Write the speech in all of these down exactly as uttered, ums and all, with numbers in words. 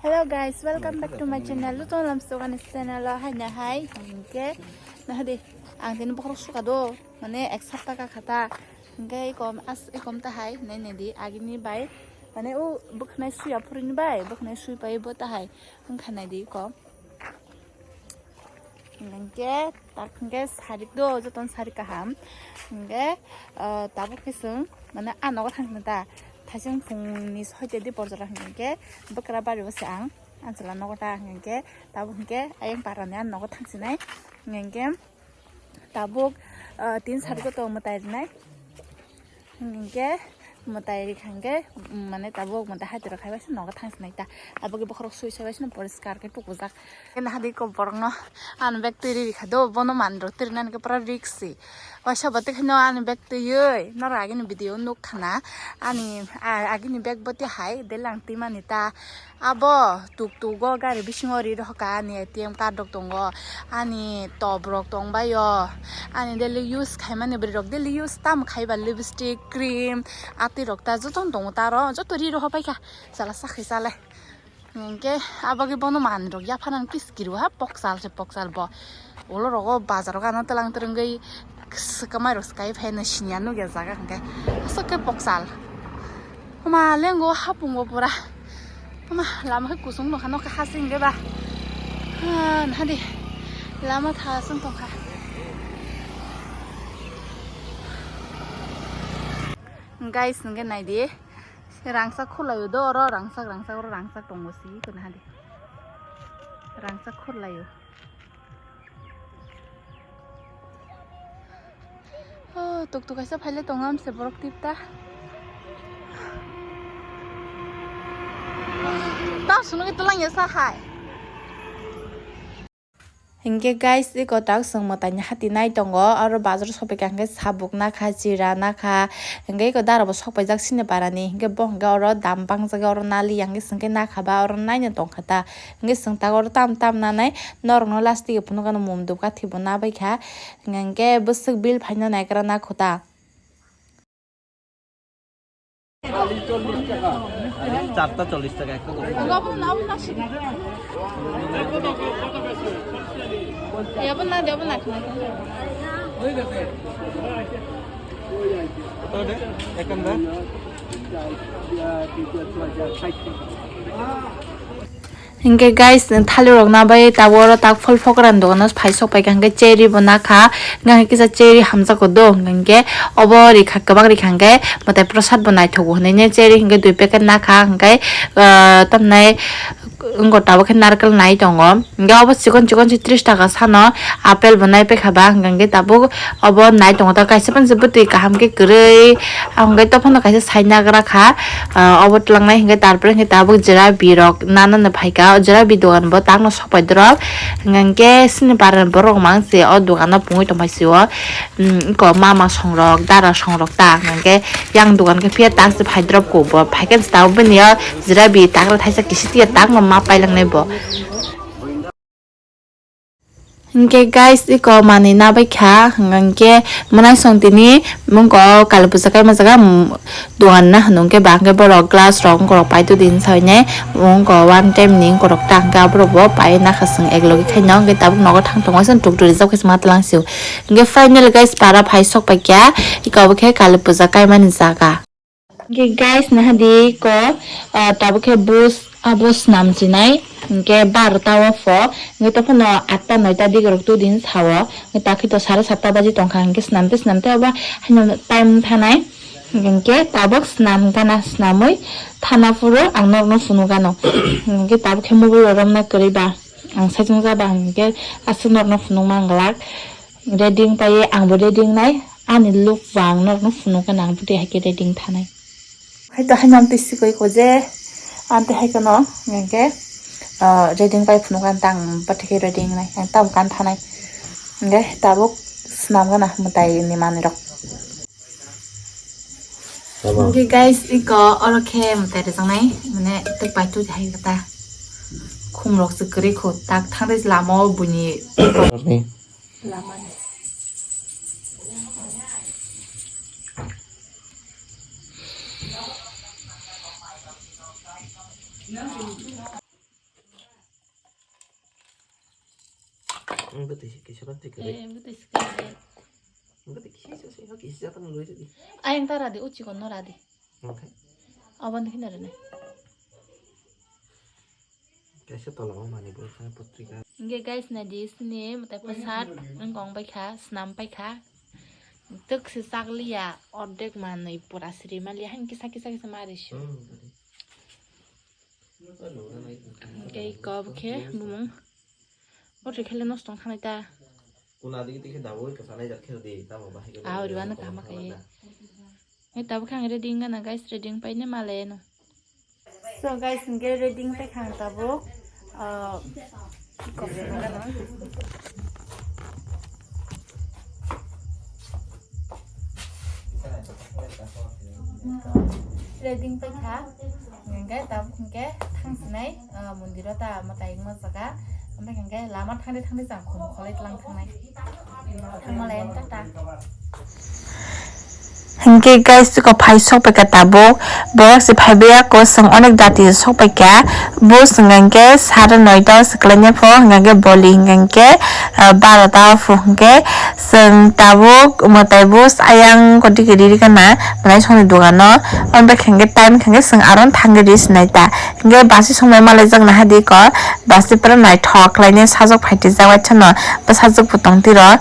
Hello guys, welcome back to my channel. Luton Lamsogani channel o haina hai hingke nahadi ang tini bokhorok suka do, mane ek sapta ka khata hingke ikom as ikom ta hai nai nai di agini bai, mane o bwkhnai suya phurini bai bwkhnai sui pai bo ta hai wngkha nai di ikom. Hingke tak hingke sarik do, joton sarik kaham. Hingke, ah, tabuk khe chwng, mane, ah, nogo thang ta. Thaising phungni soita di borjora hingke bwkra bari o se ang. Ang chwla nogo ta hingke tabuk hingke ayang parani ah nogo thang sinai. Hingke tabuk, ah, tin sarik o to mwtai rinai. Hingke mwtai rikha hingke, mm, mane tabuk mwtai hai rok hai bai se nogo thang sinai ta. Abo ke bokhorok sui sai bai se poriskar ke tukujak. Kena hadi ko borok no ani bag twi ri rikha do, bono manwi rok twi rinani ke pura risk si. Waisa bo twi kheno ani bag twi oi norok agini video nuk khana ani, a, agini bag bo twi hai delang twi mani ta. Abo tuk tuk o gari bisingo ri rohor ka ani A T M card rok tongo, ani top rok tong bai o, ani daily use khaimani bwrwi rok daily use tamo khai ba lipstick, cream, atwi rok ta joto no tongo ta aro joto ri rohor pai kha chala sa khai chalai. Hingke abo ke bono manwi rok yapharnani kiskiri o ha poksal se poksal bo. Ulo rogo bazar o gana twlang twrwngwi swkamai rok swkai phai no siniya nukya jaga hingke aswk khe poksal. Homa lengo hapung bo pura. Homa lama khe kusung nokha nokha hasing de ba. Ah, nahadi lama tha aswng tongkha. Guys, hingke naidi. Rangchak khurlaio do oro rangchak rangchak oro rangchak tongo si kono hadi. Rangchak khurlaio. Oh, tuk tuk kaisa phaile tongo amse borok tip ta. Tam suno ke tulang ya sa hai. Hingke guys, eko tak chwng mwtaini hati nai tongo, oro bazar sophaikha hingke sabuk nakha, chira nakha, hingke eko dara bo sokpaijak sini parani, hingke bo hingke oro dam bangjak oro nali ya hingke chwngke nakha ba oro naina tongkha ta, hingke chwng tak oro tam tam nanai norokno last o phunukgano mum dupkathi bo nabaikha, hingke bwswk bill phaina naikra nakho ta. চারটা চল্লিশ টাকা, একটা করে। কত ওটা? এখানটা? Hingke guys, thali rok nabai tabuk oro tak phol phokra ni dogano phai sok paikha, hingke cherry bo nakha, hingke kisa cherry hamjak o do, hingke obo rikha kwbang rikha hingke mwtai prosad bo naithogo hinui cherry hingke dui packet nakha, hingke, ah, tamhinai wngkha tabuk khe narikal nai tongo, hingke obo chikon chikon se tris taka sano apple bo nai paikha ba, hingke tabuk obo nai tongo ta kaisa phano se bwtwi kaham khe kwrwi, hingke tophano kaisa sai nagra kha. Ah, obo twlangnai hingke tarpore hingke tabuk jerabi rok nana no phaikha, o jerabi dogan bo tangno sopai dorop, hingke sini para borok mang se o dogano pungwi tongphai se o, mm, eko mama songrok dara songrok ta hingke yang dogan khe phiya tak se phai dorop ko bo phaikhe tabuk bini o jerabi tagra thaisa kisi tiya tangno ma pailangnai bo. Hingke guys, eko manwi nabaikha, hingke mwnaisong tini mungko kali puja kaima jaga, mm, dogan na hwnwi hingke ba hingke borok glass rok wngkorok paitodin sawi nai, wngko one time ni wngkorok ta hingke aborok bo pai nakha chwng eklogi khaino, hingke tabuk nogo thang tongo chwng tuk tuk rijak khe chwng ma twlang sio. Hingke final guys, para phai sok paikha, eko bo khe kali puja kaimani jaga. Hingke guys, nahadi ko, ah, tabuk khe bus, abo swnam chinai, hingke barota o pho, hingke tophano atta noita digrok tudin sao, hingke takhi to sare satta baji tongkha, hingke swnam te swnam te obo haino time thanai, hingke tabuk swnam gana swnamwi thana phuru ang norokno phunuk gano, hingke tabuk khe mobile romna kwrwi ba, ang saichung ja ba, hingke aswk norokno phunuk mang glak. Ready wng pai, ang bo ready wngnai, ani look bo ang norokno phunuk gana, ang bwtwi hai khe ready wng thanai. Hai to haino amtwi sikoi ko je, amtwi hai kheno hingke, ah, ready wng pai phunuk gana, tang bwtwi khe ready wngnai, ang tamo kan thanai. Hingke tabuk swnam gana mwtai ni manwi rok. Hingke guys, eko oro khe mwtai rijak nai, mane tei pai twi hai khe ta khum rok se kwrwi kho, tak thang rwi lama o buini. Lamani. Ang bwtwi se kisa bantwi kwrwi. Eh, bwtwi se kwrwi. Ang bwtwi kisa se, se, kisa jatang loi rwdi. Ayang ta radi, o chikon no radi. Okay. Aboni hina rene. Kaisa tola o manwi bo kha potrika. Hingke guys, naidi sini mwtai pwsat wngkong bai kha, snam pai kha. Twk se chakliya, ordek manwi pura siri maliya, hain kisa kisa kisa mari su. Hmm, tadi. Hingke iko bokhe bumung. Oro khele nosto wngkha nai ta. Kuna digi digi dabo kwchang nai jak khel di, tamo bahai khe. Ah, ori wano tamo kama kama khe. Khe tabuk khe ang ready wngkha na guys, ready wngpai ne malai no. So guys, hingke ready wngpai kha ang tabuk. Ah, coffee wngkha na. Ready wngpai kha. Hingke tabuk hingke thang sinai, ah, mondiro ta mwtai wngma jaga. Hingke lama thangdi thangdi jang khum kholai tlang thangnai. Thangmalai tata. Hingke guys, chwkha phai sokpaikha tabuk. Borok se phaibai ya ko, chwng onek dati sokpaikha. Bo chwng hingke sare noita o se kwlaina pho, hingke boli hingke, ah, barota o pho hingke. Chwng tabuk mwtai bo ayang kotwi kiri rikana, mwtai songni dogano. Omo bai hingke time hingke chwng aro thangwi ri sinai ta. Hingke basi songbai malai jak naha di ko, basi pura naithok khlainai sajak phaitijak bai chano, bwsajwk bo tong tiro.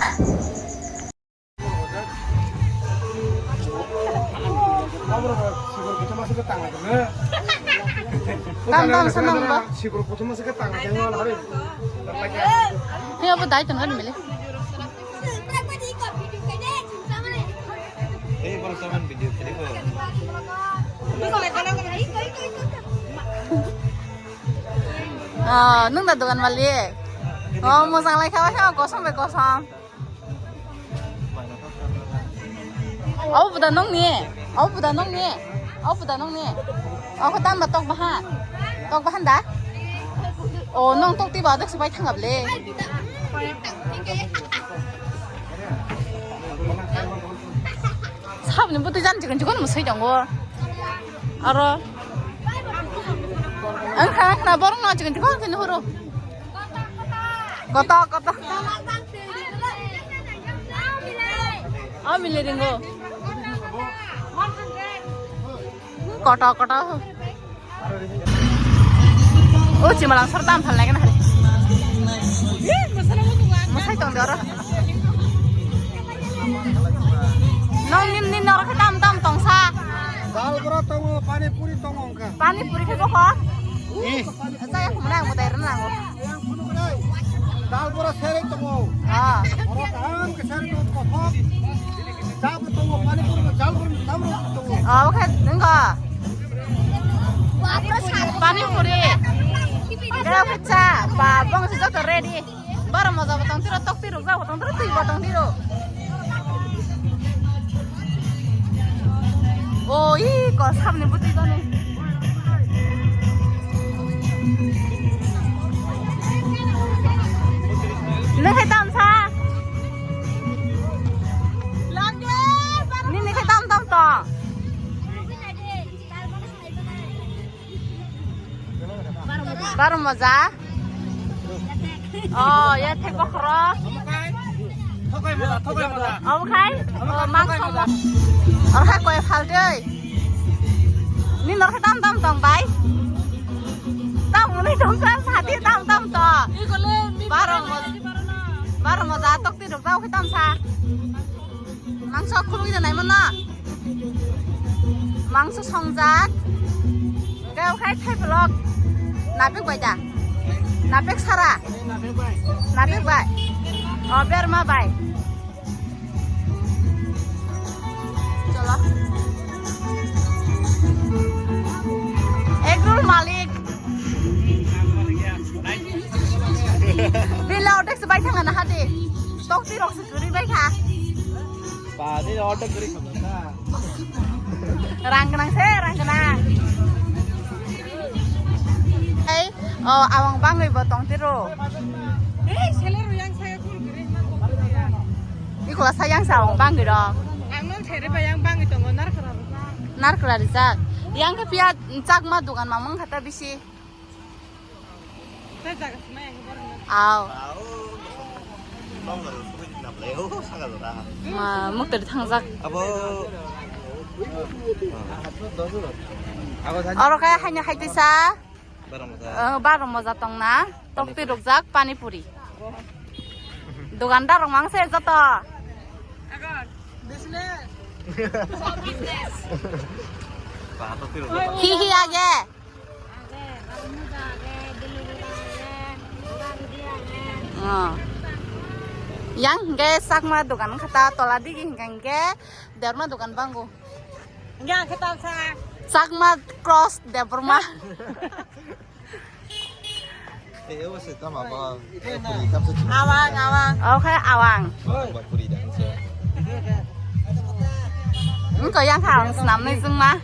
Tam tam sanang ba. Hei, abo dai tong kan mele. Eh, borok tongmani video clip o. Ah, nwng da dogan malik? Oh, mojang lai kha, kosong bai kosong. Abo buda nwng ni? Abo buda nwng ni? Abo buda nwng ni? Abo khe tamo tok baha? Tok bahan da? Oh, nwng tok tiba dak sibai thangab le. Sabni bwtwi jan chikon chikon mwsai tongo. Aro. Ang khana khana borok no chikon chikon khe nuhuru. Koto, koto. Oh, mile ringo. Koto, koto. O chimalang sor tam phal nai gana hari. Masai tong doro. Nong nin nin norok tam tam tong sa. Dal bora tongo, pani puri tongo wngkha. Pani puri khe bokho. Ih. Saya kumna ang budai rena nango. Dal bora seri tongo. Ah. Oro kaham ke seri tongo kothok. Chap tongo, pani puri, dal bora, dal bora tongo. Ah, oke, nengko. Pani puri. Kaya pizza, ba, bong si joto ready. Baro moja bo tong tiro, tokti rok jabo tong tiro, twi bo tong tiro. O, i ko samni butwi bani. Nang hai tam sa. Nini hai tam tam to. Baro moja. Oh, ya thek bokhro. Omo khai? Oh, mangso mo. Oro hai koi phal dei. Ni nor khe tam tam tong bai. Tam ni tong sa sati tam tam to. Baro moja. Baro moja tokti rok tao khe tam sa. Mangso khulugwi da naimano. Mangso songjak. Hingke okhai thai pholok. Napik bai da? Napik sara? Napik bai. O berma bai. Cholo. Egg roll malik. Bila otek sebai thang ana hadi. Tokti rok se kwrwi bai kha. Ba, ni order kwrwi kha ba. Rang gwnang se, rang gwnang. Ei, o, awang bangwi bo tong tiro. Ei, seler yang saya kul giri. Ikola sayang sa awang bangwi ro. Ang non sere ba yang bangwi tongo narkra. Narkra rijak. Yang khe phiya chakma dogan mamang khata bisi. Aw. Ma, mukti thangjak. Abo. Oro khe haino haitisa. Barong moja. Oh, barong moja tongna. Tokti rukjak pani puri. Dukandar rok mang se joto. Hi hi age. Oh. Yang hingke Chakma dogan wngkha ta, tola digi hingka hingke Debbarma dogan bango. Hingke ang khe tamsa. Chakma cross Debbarma. Eh, eh, wase tama ba, eh, puri kapsa chini. Awang, awang. Oke, awang. Ba puri dan se. Engko yang kha ang snam nai jung ma.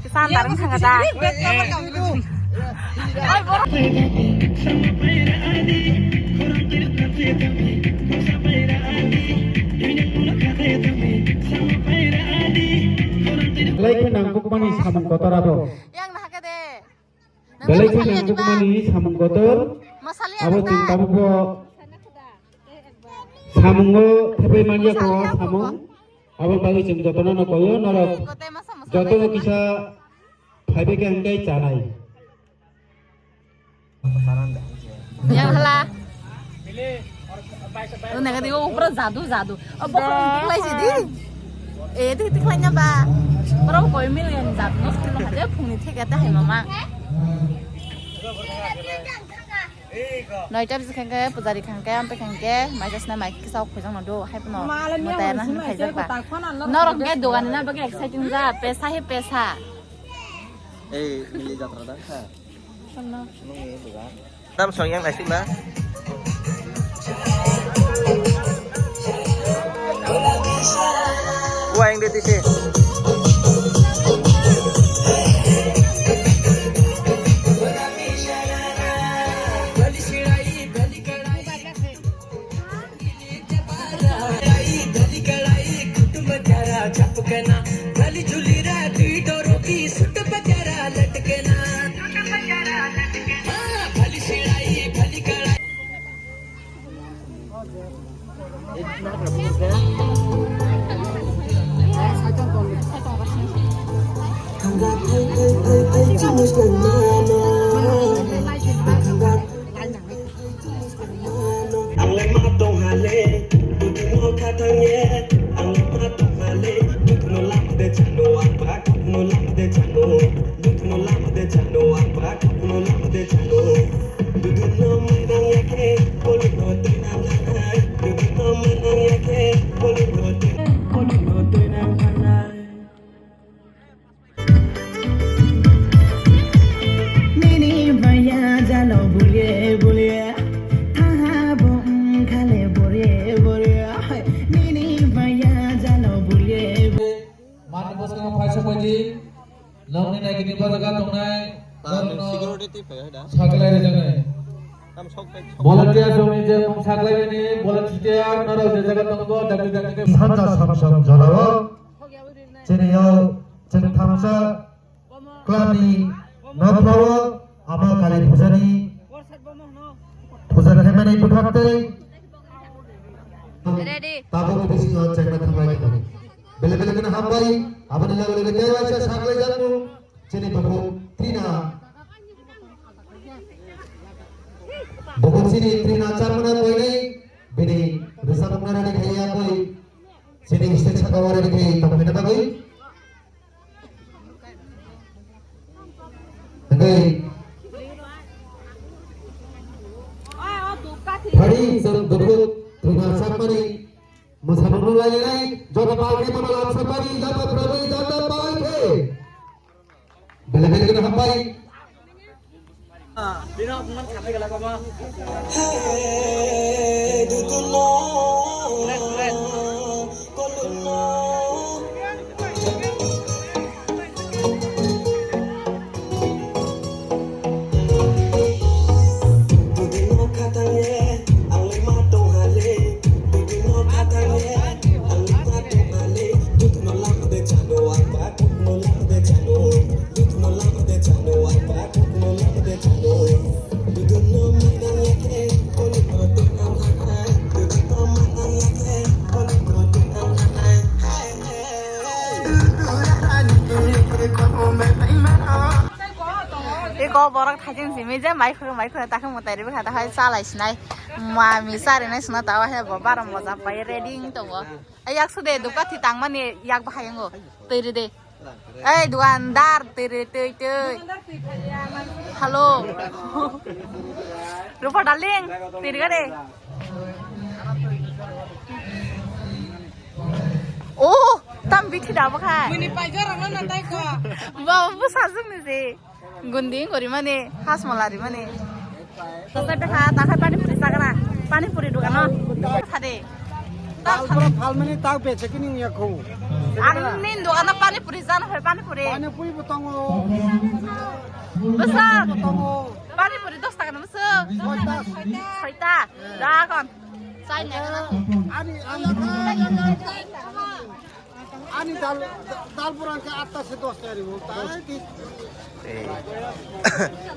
Kisan dar wng thang da. Lai khe nang bukmani samung kotor abo. Yang nahakhe de. Belai khe nang bukmani samung kotor. Abo chwng tabukbo samungo thepai manya ko samung. Abo bagwi chwng jotono no koyo norok. Jotono kisa phaibai khe hwnkhe chanai. Yang hala. O naga di, o pura jadu, jadu. O bokhorok tiklai si di. Eh, di tiklai na ba. Pura koi million jadu no sulu haje phungni thik ata hai mama. Noita bisi khangke, pujari khangke, ampe khangke, maisa sina mai kisa khojang no do, hai puno. Motaya na hwnwi khaijak ba. Norok khe dogani na bagwi exciting ja, pesa he pesa. Ei, mili jatra da kha. Nungni dogan. Tam song yang naisik na. Wa yang de tise. Ang lai ma tong hale, dudu no kha thang ye. Ang lai ma tong hale, dudu no lam de chano, ang ba kok no lam de chano. Dudu no lam de chano, ang ba kok no lam de chano. Dudu no ma nang ya khe, kolu no tui nang nang hai. Dudu no ma nang ya khe, kolu no tui, kolu no tui nang nang hai. Nini maya jalo bulie bulie, thaha bo wngkhale burie burie. Nini maya jalo bulie bulie. Mani bwskango phaisa phaidi, nokni naikini bajaga tongnai, norokno security twi phai hai da. Saklai rijaknai. Tam sok phai, sok. Volunteer rokni je mung saklaimani, volunteer norok je jaga tongo, dakti dakti khe. Sanja samsam jorao. Chini o chwng thamsa clubni nokhrao ama kali pujani puja khaimani bwkhaktwi. Ready. Tabukni bisingo chengna thanglai kha. Bele bele kheno hambai, aboni loge loge tei waisa saklai jakmung chini bukhuk Trina. Bukhuk chini Trina Charmana koinai bini rwchapmungno ready khaiya koi. Chini stage saka o ready khai tongkhaina bagwi. Hwnkhe phari chwng bukhuk Trina Chakmani mwsamungno lainai joto palni bono lamsa pari jata phrabwi jata pai khe. Bele bele kheno hambai. Eko borok thajin simi je mai khoro mai khoro takhe mwtai ribi kha ta hai chalai sinai. Mami sari nai sina ta hai bo bara moja pai ready wng tongo. Ai yak sude duka thi tang mani yak bahai ngo. Twi ride. Ei dukandar twi ri twi twi. Hello. Rupa darling twi ri gade. Oh, tam bithi da bwkha. Muni paijor rok no tai ko. Ba bu sajung ni je. Gundi gori mani, hasmala ri mani. Sasa ta kha, ta kha pani puri sagana. Pani puri dukano. Thade. Tal pura phalmani tak beche kini ya kho. Ang nin dukano pani puri jana hai pani puri. Pani puri bo tongo. Bwsa. Tongo. Pani puri dos taka na bwsa. Soita. Soita. Da kon. Sai na kana. Ani, ani, ani dal, dal pura ke atta se dos taka ribo. Tai di. Eh.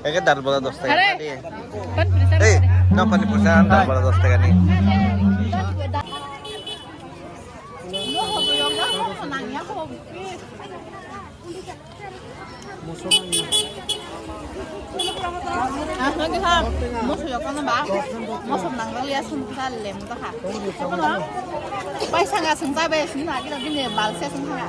Eke dal bola dos taka. Are. Pani puri sa. Eh, no pani puri sa, dal bola dos taka ni. Ang lagi ha, moso yok ano ba, moso nang lagi asum sa lem ta ha. Paisa nga sung sa be sung na kita bini bal se sung ha.